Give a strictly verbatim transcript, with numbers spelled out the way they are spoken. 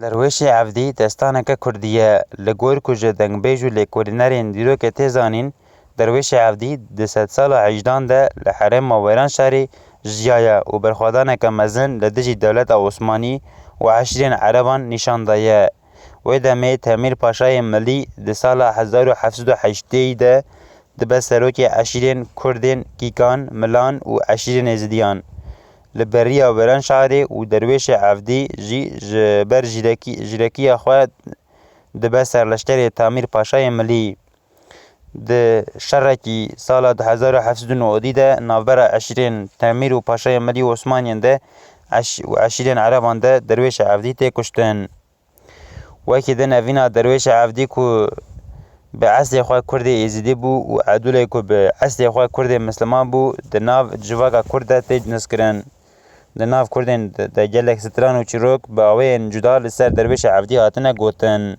Derwêşê Evdî destaneke kurdî ye. Li gor ku ji dengbêj û lêkolînerên dîrokê tê zanîn, Derwêşê Evdî di sedsala hejdan de li herêma Wêranşarê jiyaye û berxwedaneke mezin li dijî dewleta Osmanî û eşîrên Ereban nîşan daye. Wê demê Temîr Paşayê Milî di sala hezar û heft sed û heştê de dibe serokê eşîrên Kurdên Kîkan, Milan û eşîrên Êzidiyan. Li beriya Wêranşarê û Derwêşê Evdî jî ji ber jîrekî-, jîrekiya xwe dibe serleşkerê Tamîr Paşayê Milî. Di şerekî sala du hezar û heft sed û nodî de navbera eşîrên Temîr û Paşayê Milî Osmaniyên de eş-, û eşîrên Ereban de Derwêşê Evdî tê kuştin. Wekî din evîna Derwêşê Evdî ku bi eslê xwe Kurdê Êzidî bû û Edûlê ku bi eslê xwe Kurdê Misliman bû, di nav civaka Kurd de tê nûskirin. Di nav Kurdên de, de gelek stran û çîrok bi awayên cuda li ser Derwêşê Evdî hatine gotin.